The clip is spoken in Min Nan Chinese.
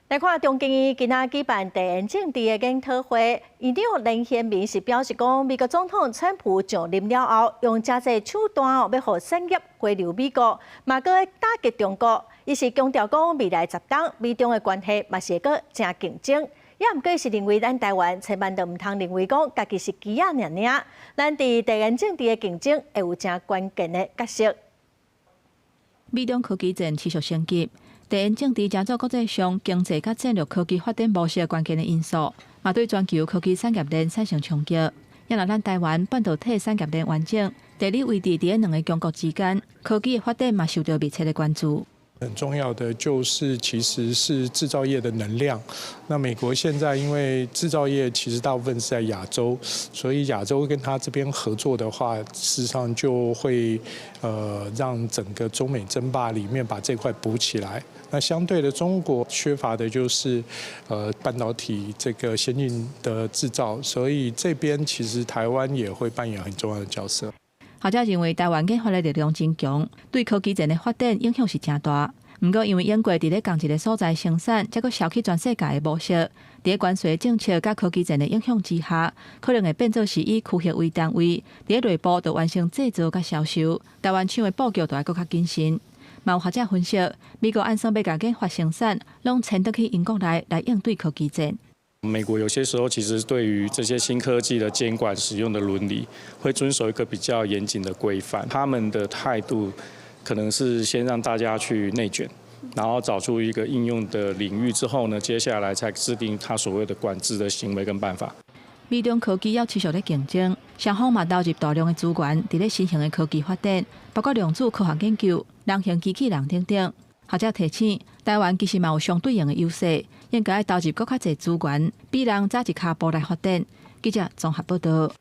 來看中經院今仔舉辦地緣政治的研討會，院長連賢民是表示講，美國總統川普上任了後，用誠濟手段哦，欲予產業回流美國，嘛閣打擊中國。伊是強調講，未來10冬美中的關係嘛是會閣誠競爭。也毋過伊是認為咱台灣千萬就毋通認為講家己是棋仔爾爾，咱佇地緣政治的競爭會有誠關鍵的角色。美中科技戰持續升級。地緣政治成做國際上經濟佮戰略科技發展模式關鍵的因素，嘛對全球科技產業鏈產生衝擊。也若咱台灣半導體產業鏈完整，地理位置佇咧兩个強國之間，科技的發展嘛受著密切的關注。很重要的就是，其實是製造業的能量。那美國現在因為製造業其實大部分是在亞洲，所以亞洲跟他這邊合作的話，事實上就會讓整個中美爭霸裡面把這塊補起來。那相對的，中國缺乏的就是半導體這個先進的製造，所以這邊其實台灣也會扮演很重要的角色。學者認為，台灣研發的力量真強，對科技戰的發展影響是誠大。毋過，因為英國佇咧仝一个所在生產，才閣銷去全世界的模式，佇咧關稅政策佮科技戰的影響之下，可能會變做是以區域為單位，佇咧內部就完成製造佮銷售。台灣廠的布局就愛閣較謹慎。嘛有學者分析，美國按算欲共研發生產攏遷轉去英國內來應對科技戰。美國有些時候其實對於這些新科技的監管使用的倫理，會遵守一個比較嚴謹的規範。他們的態度可能是先讓大家去內卷，然後找出一個應用的領域之後呢，接下來才制定他所謂的管制的行為跟辦法。美中科技猶持續咧競爭，雙方嘛投入大量的資源，佇咧新型的科技發展，包括量子科學研究、人形機器人等等。學者提醒，台灣其實嘛有相對應的優勢，應該投入閣較濟資源，比人早一跤步來發展。記者綜合報導。